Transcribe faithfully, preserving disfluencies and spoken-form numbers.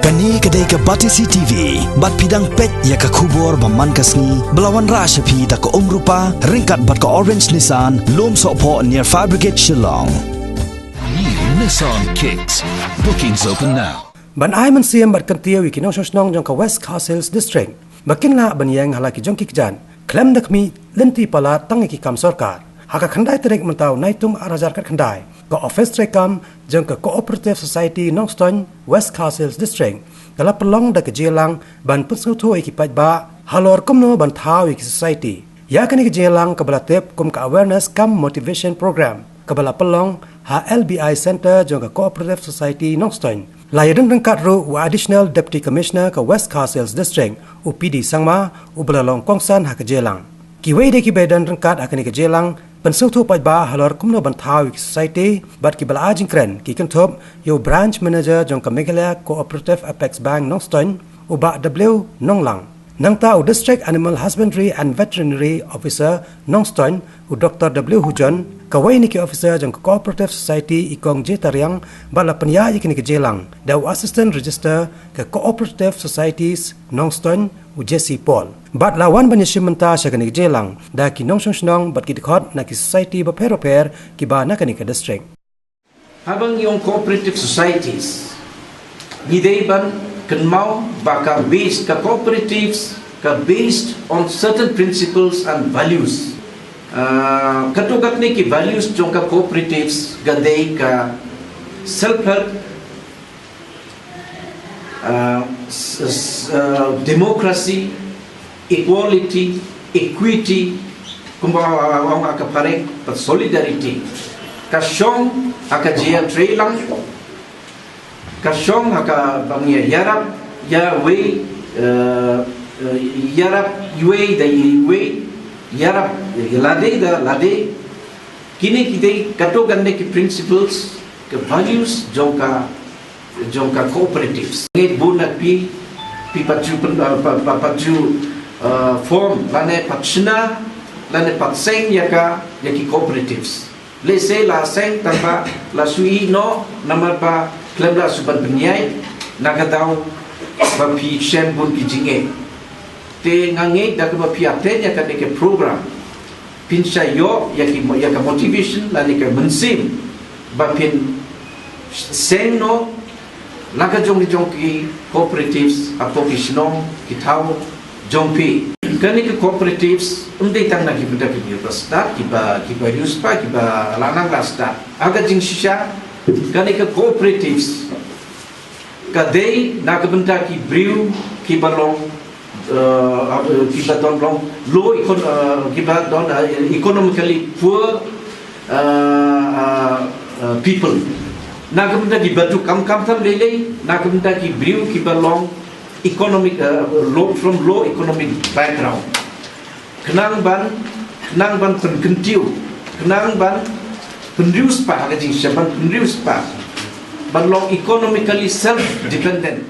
Kane ka dei ka Batesi T V, bad phi dang peit ïa ka khubor ba man ka sngi, ba la wanrah sha phi da ka Umrupa, ryngkat bad ka Orange Nissan, Lumsohphoh near Fire Brigade Shillong. New Nissan Kicks. Bookings open now. Ban ai mynsiem bad kyntiew ïa ki nongshong shnong jong ka West Khasi Hills District ba kin lah ban ïeng ha la ki jong ki kjat khlem da khmih lynti palat tang ïa ki kam sorkar. Ha ka khyndai tarik mynta u Naitung ar hajar khatkhyndai, ka ophis treikam jong ka Cooperative Society Nongstoiñ, West Khasi Hills District, ka la pynlong da ka jingïalang ban pynsngewthuh ïa ki paidbah halor kumno ban thaw ïa ki society. Ïa kane ka jingïalang kaba la tip kum ka Awareness cum Motivation Program, kaba la pynlong ha L B I Center jong ka Cooperative Society Nongstoiñ. La ïadon ryngkat ruh u Additional Deputy Commissioner ka West Khasi Hills District, u P D Sangma, uba la long kongsan ha ka jingïalang. Kiwei de kiba ïadon ryngkat ha kane ka jingïalang pynsngewthuh paidbah halor kumno ban thaw ïa ki society, bad kiba la ai jingkren ki kynthup ïa u Branch Manager jong ka Meghalaya Cooperative Apex Bank Nongstoiñ, u Bah W Nonglang. Nangta u District Animal Husbandry and Veterinary Officer Nongstoiñ, u Doctor W Hujon, kawei na ki officer jong ka Cooperative Society, i Kong J Tariang, bad la pynïaid ïa kane ka jingïalang da u Assistant Register ka Cooperative Societies Nongstoiñ, u J C Paul. Bad la wan ban ïashim bynta sha kane ka jingïalang da ki nongshong shnong bad ki dkhot na ki society bapher bapher kiba na kane ka district. Haba ngi ong cooperative societies, ngi dei ban kynmaw ba ka based, ka cooperatives ka based on certain principles and values. Ah, katto katne ki values jong ka cooperatives ka dei ka self help, ah, s- s- ah, democracy, equality, equity, kumba ong ha ka phareng, bad solidarity. Ka shong ha ka jingïatreilang, ka shong ha kaba ngi ïarap ïa wei, eh, eh, ïarap iwei da iwei, ïarap ïa lade da lade. Kine ki dei katto katne ki principles, ki values jong ka jong ka cooperatives. Ngi bun na phi, phi pat ju pyn- uh, pa- pa- pat ju, uh, form lane pat shna lane pat seng ïa ka, ïa ki cooperatives. Lehse la seng tang ba la shu ïehnoh namar ba khlem la shu ban pynïaid, na ka daw ba phi shem bun ki jingeh. Te nga ngeit da kaba phi attend ïa kane ka program, phin sa ïoh ïa ki mo- ïa ka motivation lane ka mynsiem ba phin seng noh la ka jong ki jong ki cooperatives hapoh ki shnong ki thaw jong phi. Kane ka cooperatives ym dei tang na ki bynta ki ba stad, ki ba ki ba riewspah, ki ba la nang la stad. Ha ka jingshisha kane ka cooperatives ka dei na ka bynta ki briew ki ba long, uh, ki ba don long low econ- uh, ki ba don, uh, economically poor, uh, uh, uh, people. Na ka bynta ki ba tu kam kam tam lei lei, na ka bynta ki briew ki ba long economic, uh, low, from low economic background. Khnang ban, khnang ban pynkyntiew, khnang ban pynriewspah, ha ka jingshisha ban pynriewspah, ban long economically self dependent.